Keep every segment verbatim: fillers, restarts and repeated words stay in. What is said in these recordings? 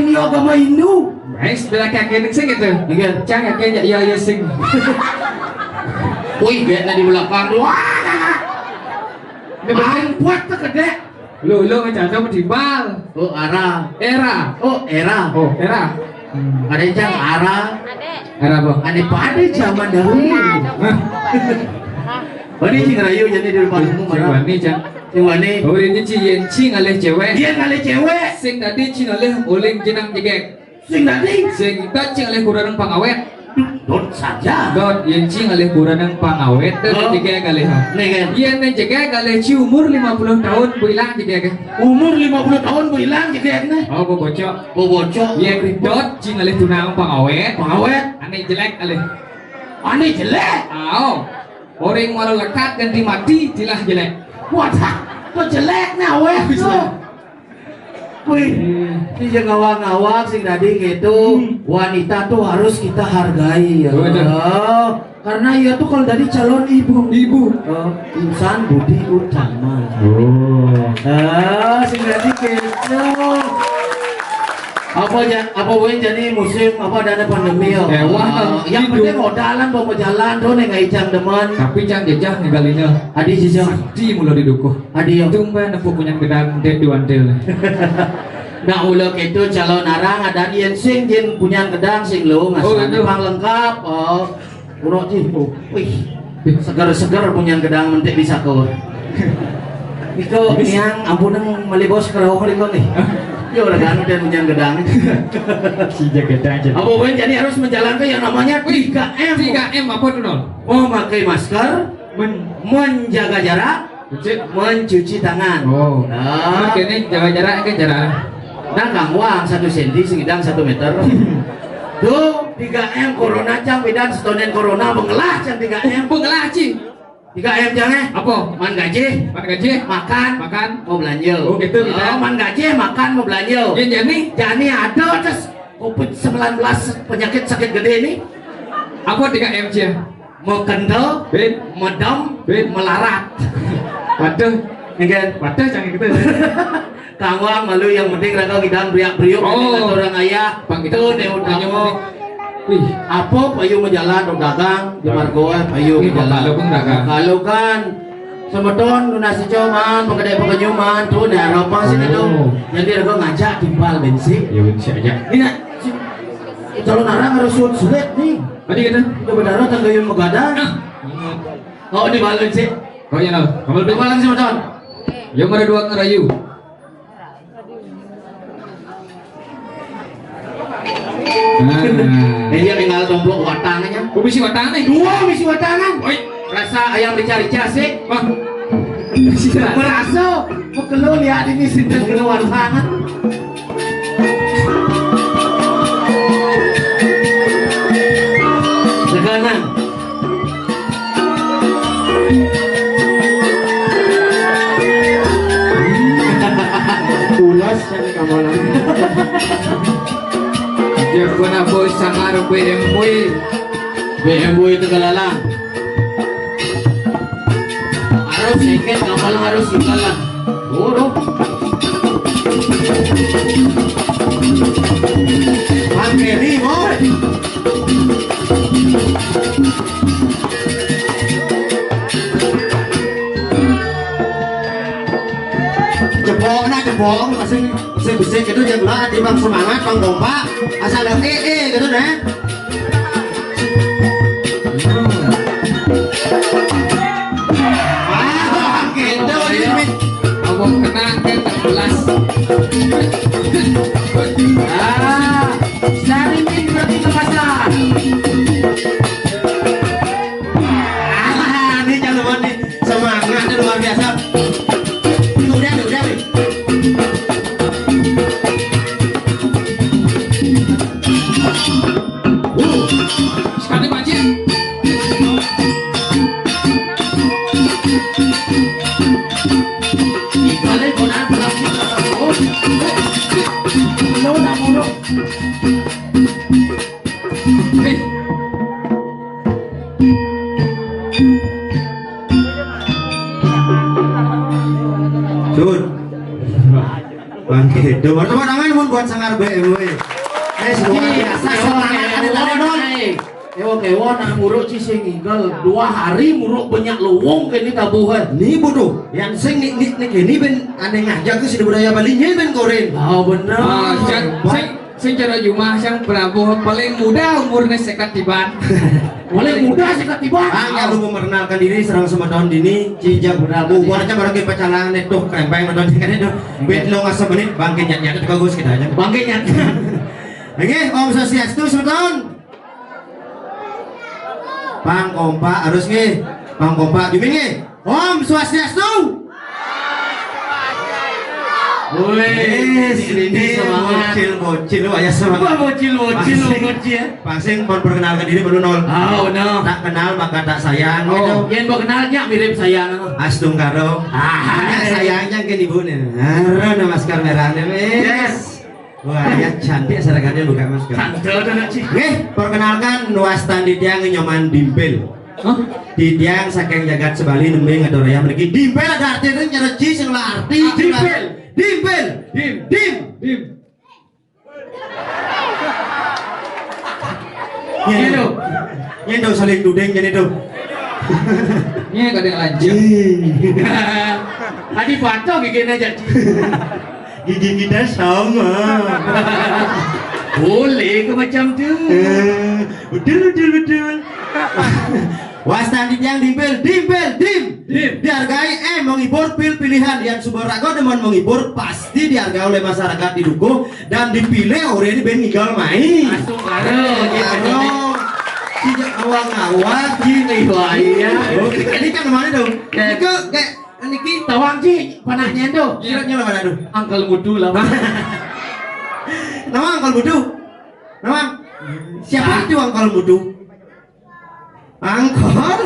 Agen yo agama Hindu. Wes, bela kaki sing itu. Iya. Cang kaki ya, ya, ya sing. Wih, beda di belakang. Wah. Ini betul. Aing buat tuh gede. Lu, lu ngecacau timbal. Oh, ara. Era. Oh, era. Oh, era. Hmm. Ada yang cang ara. Era apa? Ada pada zaman dahulu. Hah? Wani cing rayu jadi di depan umum. Cing wani, cang. Cing wani. Oh, ini ci yen ci ngalih cewek. Dia ngalih cewek. Sing tadi ci ngalih uling jenang jegek. Sing tadi. Sing tadi ci ngalih kuranang pangawet. Dot saja. Dot, yen ci ngalih kuranang pangawet, dot. Oh. Jegek kalih, ha. Nih, kan. Yen ne jegek kalih ci umur lima puluh tahun, bu ilang jegek. Umur lima puluh tahun, bu ilang jegek, nih. Oh, bu bocok. Bu bocok. Yen dot, ci ngalih tunang pangawet. Pangawet. Ane jelek kalih. Ane jelek. Ao. Orang malah lekat ganti mati, jelas jelek. Wadah, kok jelek nih aweh tuh. Wih, ini yang ngawang-ngawang sing tadi gitu. Hmm. Wanita tuh harus kita hargai ya. Betul. Karena ia tuh kalau dari calon ibu. Ibu. Oh, insan budi utama. Oh. Ah, sing tadi gitu. Apa ja-, apa wae jani musim apa adanya pandemi ya. Ewah, yang penting modal lah bawa jalan tuh nih nggak icang demen. Tapi cang jejah ninggalina. Adi jejah. Sakti mula didukuh. Adi ya. Tumben nepuk punyan gedang dek diwantil. Nah, ulah itu calon arang ada yen sing jin punyan gedang sing lu ngasih. Oh, itu. Pang lengkap. Oh. Urut ji. Oh. Wih. Seger-seger punyan gedang mentik di sakur. Iko yang ampun yang meli bos kerauh iko nih. Yo udah kan udah punyan gedang. Si jaga aja. Apa pun jadi harus menjalankan yang namanya tiga M. Tiga M apa tuh, Nol? Memakai masker, men-, menjaga jarak, mencuci tangan. Oh. Nah. Kan kene jaga jarak kan jarak. Nah, kangwang satu senti, segidang satu meter. Tuh, tiga M corona cang, bidan setonen corona, bengelah cang tiga M. Bengelah, Ci. Tiga M cang, eh? Apa? Man gaji. Man gaji. Makan. Makan. Mau belanja. Oh, gitu, bidan. Oh, man gaji, makan, mau belanja. Yen jani? Jani ada, terus covid sembilan belas, penyakit sakit gede nih. Apa tiga M, Ci? Mekendel, bin, medem, bin, melarat. Waduh. Nggih. Waduh, jangan gitu. Kawang malu yang penting raga ngidam briak-briuk. Oh. Orang ayah. Bang, kita tuh nih utama. Wih. Apa payu majalan dong dagang di margo eh, payu majalan. Kalau kan semeton lunasi coman, pengedai pengenyuman tuh nih harapan sini tuh. Oh. Jadi raga ngajak timbal bensin. Ya bensin aja. Ini nak, si-, calon arang harus sulit nih. Tadi kata? Udah berdarah tangga yang begadang. Ah. Oh, ini balik sih. Oh, iya, no. Kamu lebih malam sih, Ton. Yang ada dua ngerayu. Nah. Eh, dia tinggal domplok watangnya. Oh, bisi watang nih? Dua bisi watangan. Oi. Rasa ayam rica-rica sih. Wah. Merasa, mau keluar lihat ini sinten keluar tangan. Sekarang. Ulas kan kamalan. Dia pun apa sangar B M W. B M W itu kelalang. Harus seket, kapal harus ikalan. Buruk. Bang Ferry, boy. Jebok, nah, jebok, masih, masih besik itu, jebok, timbang semangat, bang kompak, asal ada eh, eh, gitu, nah. Ah, gitu, ini. Abang kenang kan tak jelas. Ah, dari min berarti ke pasar. Ah, ini jangan lupa nih. Semangatnya luar biasa. Udah, udah, udah. Sekali, Pak Jin. Sekali, Pak Jin. Hei. Sun. Bangke. Coba tepuk tangan mun buat sangar B M W. Eh, luar biasa semangat anu tadi, Don. Ewa-ewa nak nguruk ci sing ngigel. Dua hari nguruk banyak lowong kene tabuhan. Ni bodoh. Yang sing nik nik nik ini ben aneh aja ke sini budaya Bali ni ben koren. Oh, bener. Ah, cak, cak. Secara jumlah sang Prabu paling muda umurnya sekat tiban. Paling muda sekat tiban. Ah, kalau memperkenalkan diri serang sama tahun dini, Cijak Prabu. Buat aja barang kita pacaran itu kerempeng nonton singkat itu. Bet lo nggak semenit bangke nyat nyat bagus kita aja. Bangke nyat. Oke, Om Swastiastu semeton. Pang kompak harus nggih. Pang kompak jumin nggih. Om Swastiastu. Wis, ini semangat. Bocil-bocil, wayah semangat. Wah, bocil-bocil, bocil, ya. Pang sing mau perkenalkan diri baru nol. Oh, no. Tak kenal maka tak sayang, gitu. Yang mau kenalnya mirip sayang. Astungkara. Ah. Banyak sayangnya ke ibu nih. Nah, masker merahnya, wis. Yes. Wah, ya cantik seragamnya buka masker. Tante ada nak, Ci. Nggih, perkenalkan, wastan titiang Nyoman Dimpil. Hah? Titiang saking jagat Sebali nembé ngetur ya mriki. Dimpil ada artinya nyereci sing lah arti. Ah, Dimpil. Dimpil. Dim. Dim. Dim. Yen to. Yen to saling duding jane to. Yen kadang lanjut. Adi patok gigine aja. Gigi kita sama. Boleh ke macam tu? Eh, betul, betul, betul. Wastan titiang Dimpil, Dimpil, Dim. Dim. Dihargai, eh, menghibur, pil pilihan yang sumber raga demen menghibur, pasti dihargai oleh masyarakat di Dukuh dan dipilih oleh ini ben ninggal mai. Astungkara, astungkara. Tidak awang-awang, gini. Wah, iya. Oh, ini kan mana dong? Ya. Ke, kayak, ini ki tawang, Ci, panaknya tuh. Iya, nyala mana tuh? Angkel Mudu lah. Nama Angkel Mudu? Nama? Siapa itu Angkel Mudu? Angkol.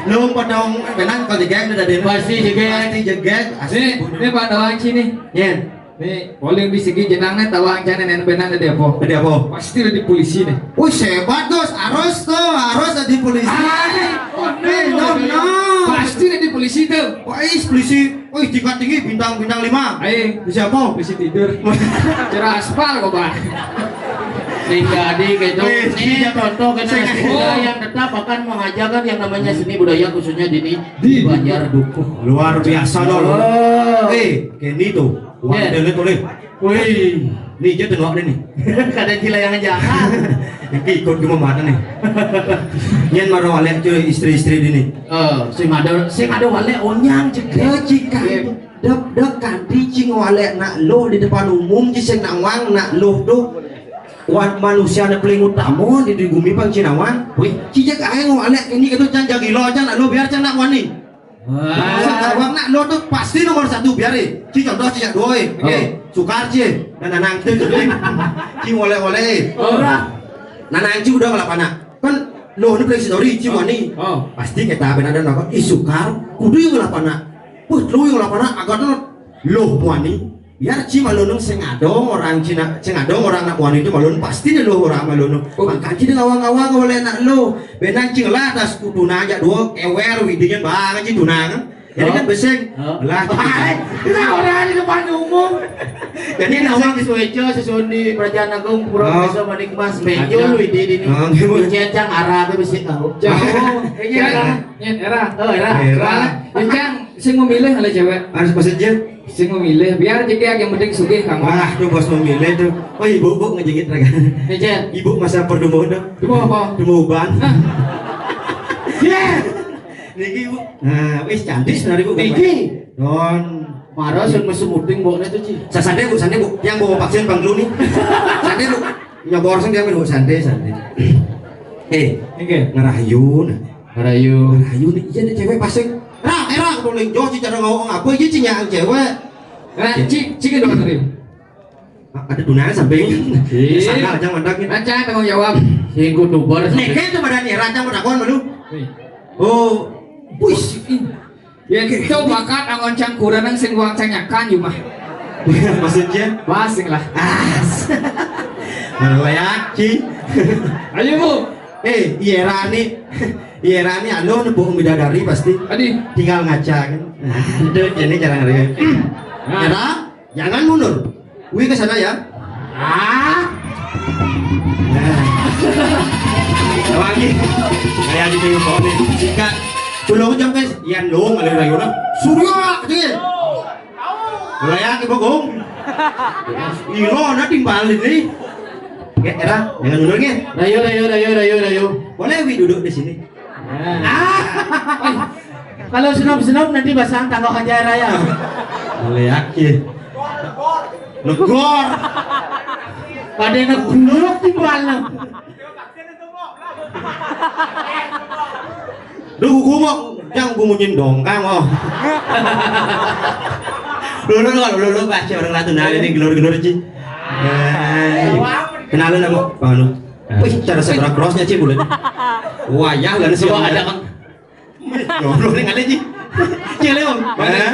Lu potong benan kok jegeg udah deh. Pasti jegeg. Pasti jegeg. Asli. Nih, ini Pak Tawang sini. Yen. Nih, paling di segi jenangnya Tawang jane nen benan ada apa? Ada apa? Pasti ada di polisi nih. Wih, hebat, Gus. Harus tuh, harus ada di polisi. Ah, oh, no, eh, no, no, no. Pasti ada di polisi tuh. Wah, is polisi. Wih, tingkat tinggi, bintang, bintang lima. Ayo. Bisa apa? Bisa tidur. Cerah aspal kok, Pak. Sehingga di gitu. Wih, ini iya. Contoh kena sehingga sekolah yang tetap akan mengajarkan yang namanya seni budaya khususnya di ini di Banjar Dukuh. Luar biasa loh. Oh. Eh, kini tuh. Wah, iya. Dia lihat boleh. Wih, nih dia tengok nih. Kadang gila yang jangan. Yang ikut gimana nih? Nyen maro walek cuy istri-istri dini. Eh, sing ada, sing ada walek onyang cek. Ya, jika itu. Dek, dek, kanti cing walek nak lo di depan umum, ci sing nawang nak lo tuh. Wan manusia ne paling utama di, di bumi pang ci nawang. Wih, ci cek ae ngwalek ini gitu, can jagi lo, can nak lo biar can nak wani. Wah. Masa awak nak lo tuh pasti nomor satu biar eh. Ci contoh ci dua eh. Oke, oh. Sukar ci. Nah, nanang tuh ci. Ci ngwalek-ngwalek eh. Oh. Nanang ci udah ngelap anak. Kan lo ini paling sidori ci wani. Oh. Pasti kita benar ada nak. Ih, Sukar, kudu yang ngelap anak. Wah, lu yang lapana agak tuh loh muani. Biar ci malunung sing adong orang Cina, sing adong orang nak muani itu malun pasti deh lo orang malunung. Oh. Makanya ci ngawang-ngawang oleh nak lo. Benang ci ngelah tas kuduna aja dua kewer widinya banget ci tunang. Jadi kan beseng. Oh. Lah. Hai, kita orang di depan umum. Jadi ini nawang sesuai sesuai di Kerajaan Agung Pura Desa Manik Mas Benjol widi ini. Oh, gitu. Cecang arah tuh besi tahu. Jauh. Kayaknya era. Nyen era. Oh, era. Era. Encang sing memilih oleh cewek. Harus pas aja. Sing memilih biar jadi yang penting sugih kamu. Wah, tuh bos memilih tuh. Oh, ibu-ibu ngejengit raga. Encen. Ibu masa pertemuan tuh. Demo apa? Demo uban. Hah? Iya. Niki, Bu. Nah, wis cantik sebenarnya, Bu. Niki. Don. Marah sun mesum uding bokne tuh, Ci. Sasande, Bu, sande, Bu. Yang bawa vaksin pang dulu nih. Sande, Bu. Nyobor sing dia, Bu, sande, sande. Eh, nggih. Ngerayu nah. Ngerayu. Ngerayu nih, iya nih cewek pasti. Ra, era, aku paling jauh ci cara ngomong apa, iya ci nyang cewek. Nah, ci, ci ke dokter. Ada tunangan sampai. Iya. Sangkal aja mandak ya. Rancang tanggung jawab. Sing kudu bar. Nek itu badan ya, rancang pada kon malu. Nih. Oh, push. Ya gitu bakat angon cangkuran nang sing wang canyakan yo mah. Maksudnya? Basing lah. As. Ngeleak, Ci. Ayo, Bu. Eh, iya Rani. Iya Rani, anu nebuk bidadari pasti. Adi. Tinggal ngaca kan. Nah, itu ini jarang ada. Nah. Era, jangan mundur. Wih ke sana ya. Ah. Nah. Lagi. Kayak di tengok nih. Sikat. Belum jam kan. Yan dong, ada lagi orang. Surya, dia. Layak ibu gong. Iro nanti balik nih. Ya, Era, jangan mundur ya. Rayo, rayo, rayo, rayo, rayo. Boleh Wi duduk di sini. Nah. Ah. Kalau senop-senop nanti basang tanggal aja raya. Melihat ya. Negor. Pada negor di mana? Duh, gua mau. Yang bunyi dongkang, oh. Lulu, lulu, lulu, baca orang Natuna ini gelur-gelur, Ci. Eh, kenalin nama Bang Anu. Wih, cara sebelah crossnya, Ci, bulan. Wayah lah, sih. Coba ada, Kang. Lulu, nih, kali, Ci. Ci, kali, Bang. Eh?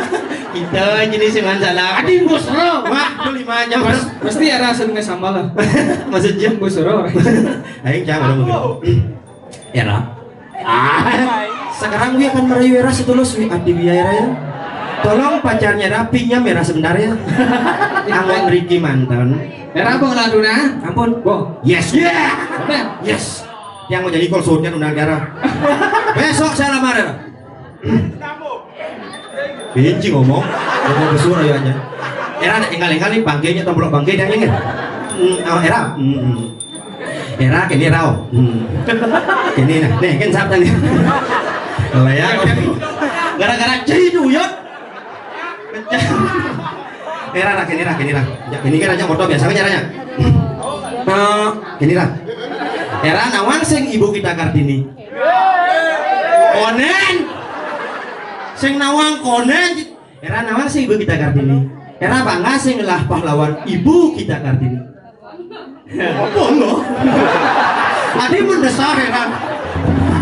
Kita jenis dengan salah. Adi, bos, bro. Wah, lu lima jam. Mas, pasti ada satu nggak sama lah. Maksudnya? Bos, bro. Ayo, jangan, orang begitu. Era. Ah, sekarang gue akan merayu Era setulus, wi, adi wi ya, Era, ya. Tolong pacarnya Era pinjam Era sebentar, ya. Angon Ricky mantan. Era, Bang Laduna. Ampun. Boh. Yes. Yeah. Yes. Yang mau jadi konsulnya Nunda Negara. Besok saya lamar, Era. Benci ngomong. Ngomong besar aja. Era, enggal-enggal nih, bangkenya, tombolok bangke, dia, kan? Hmm, oh, Era. Hmm. Era, kene, Rao. Hmm. Kene, nah. Nih, kan siapa nih? Kalau ya, gara-gara cerita, Uyut. Era, nah, kene, Ra, kene, Ra. Ya, ini kan aja foto biasa aja, Ra, ya. Eh, kene, Ra. Era, nawang sing Ibu kita Kartini. Konen. Sing nawang konen. Era, nawang sing Ibu kita Kartini. Era, bangga sing lah pahlawan Ibu kita Kartini. Apa lo? Adi mendesak, Era.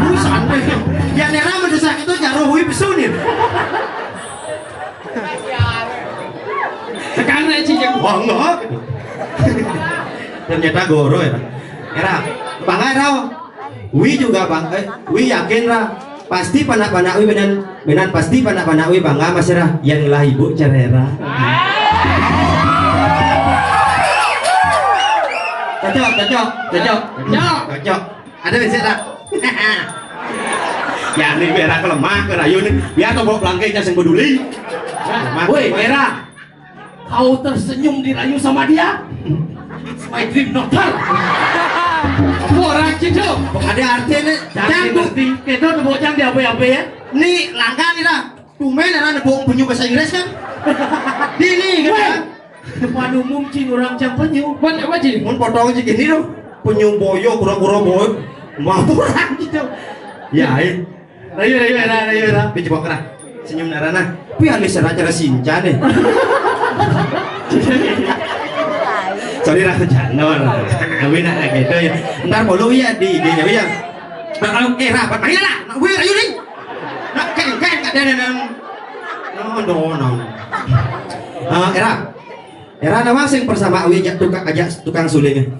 Lu santai. Ya, Era mendesak itu jaruh hui pesunir. Sekarang, Ci, yang wah, enggak. Ternyata goro, ya. Era, bangga, Era. Wi juga bang, eh, Wi yakin, Ra. Pasti panak-panak Wi benan, benan pasti panak-panak Wi bangga, Mas, Ra. Yang lah Ibu cerera. Cocok, cocok, cocok. Cocok. Cocok. Ada besok, Ra. Ya, ini biar aku lemah, ke rayu nih. Biar tembok belangkanya sing peduli. Lemah. Woi, Era. Kau tersenyum dirayu sama dia. It's my dream daughter. Orang gitu. Ada artinya. Jangan ngerti. Kita tuh bocah di apa-apa, ya. Nih, langka nih, dah. Tumben, anak nebok punya bahasa Inggris, kan? Dini, kan? Weh. Depan umum, Ci, orang cang penyu. Buat apa, Ci? Mun potong aja gini, dong. Penyu boyo, kura-kura boyo. Mau orang gitu. Ya, eh. Rayu, rayu, Era, rayu, Era. Tapi coba kena senyum narana. Tapi halus, Era, cara sinca nih. Sorry, Ra, janor. Tapi nak gitu, ya. Ntar follow ya di I G-nya, ya. Nah, kalau, eh, Ra, apa? Ayo lah. Nah, gue rayu nih. Nah, kan, kan, ada, ada, ada. No, no, no. Ah, Era. Era, nawang sing pertama Wi ajak tukang, ajak tukang suling.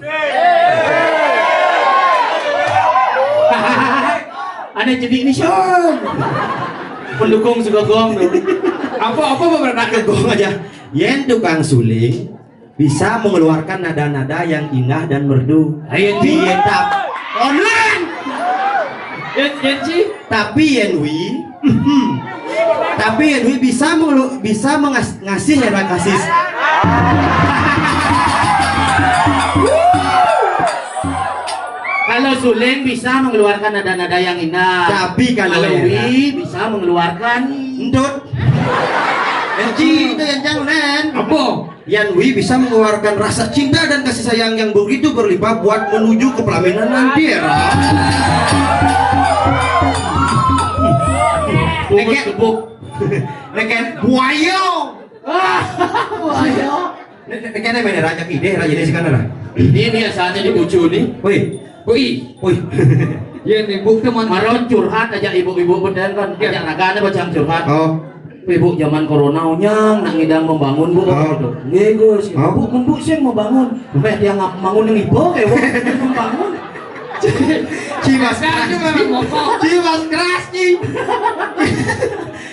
Ada jadi ini, Syong. Pendukung suka gong tuh. Apa, apa beberapa ke gong aja. Yen tukang suling bisa mengeluarkan nada-nada yang indah dan merdu. Ayo, Ci. Tapi yen tap-, online. Yen, yen, Ci. Tapi yen Wi, tapi yen Wi bisa mengelu-, bisa mengas-, ngasih, ya, kasih. Kalau suling bisa mengeluarkan nada-nada yang indah. Tapi kalau Era, Wi bisa mengeluarkan entut. Yen Ci, itu yang jangan, Len. Apa? Yan Wi bisa mengeluarkan rasa cinta dan kasih sayang yang begitu berlimpah buat menuju ke pelaminan nanti, ya, Ra. Neket. Neket buayo. Buayo. Neket, neket, mana raja kide, raja ini sekarang, Ra. Ini, ini ya saatnya dibucu nih. Woi. Woi. Woi. Ya, nih, bukti man. Maron curhat aja ibu-ibu, bener kan? Ya. Aja ragane bacang curhat. Oh. Ibu, zaman corona, unyang nak ngidang membangun, Bu. Oh. Gitu. Nggih, Gus. Oh. Bu, mun Bu sing membangun. Meh dia ngap-, bangun yang ibu, kayak, Bu, membangun. Cimas keras. Cimas keras, Ci.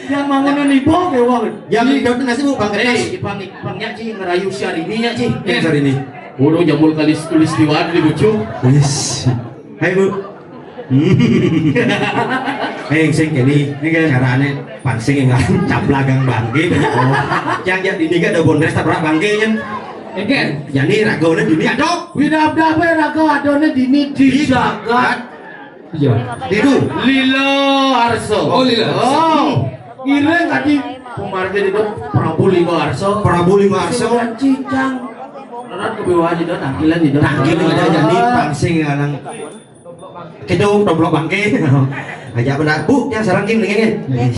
Yang bangun yang ibu, kayak, Bu. Yang hidup nasi, Bu, Bang Keras. Eh, Bang, Bang, ya, Ci, ngerayu Syahrini, ya, Ci. Ya, Syahrini. Waduh, jambul kali tulis di wad di bucu. Yes. Hai, Bu. Hei, sing kene, nggih, carane pancing enggak caplagang bangke. Oh. Yang jadi ini kan ada bondres tabrak bangke, kan? Nggih. Jadi ragone dini ada. Wina abda apa raga adone dini di jagat. Iya. Didu. Lila Arso. Oh, Lila Arso. Oh. Ngiring tadi pemarga di Prabu Lima Arso. Prabu Lima Arso. Sing cicang. Nanti kebewahan itu, tampilan itu. Tampilan itu jadi pancing alang. Kidung, domblok bangke. Aja benda. Bu, ya sarang king dingin.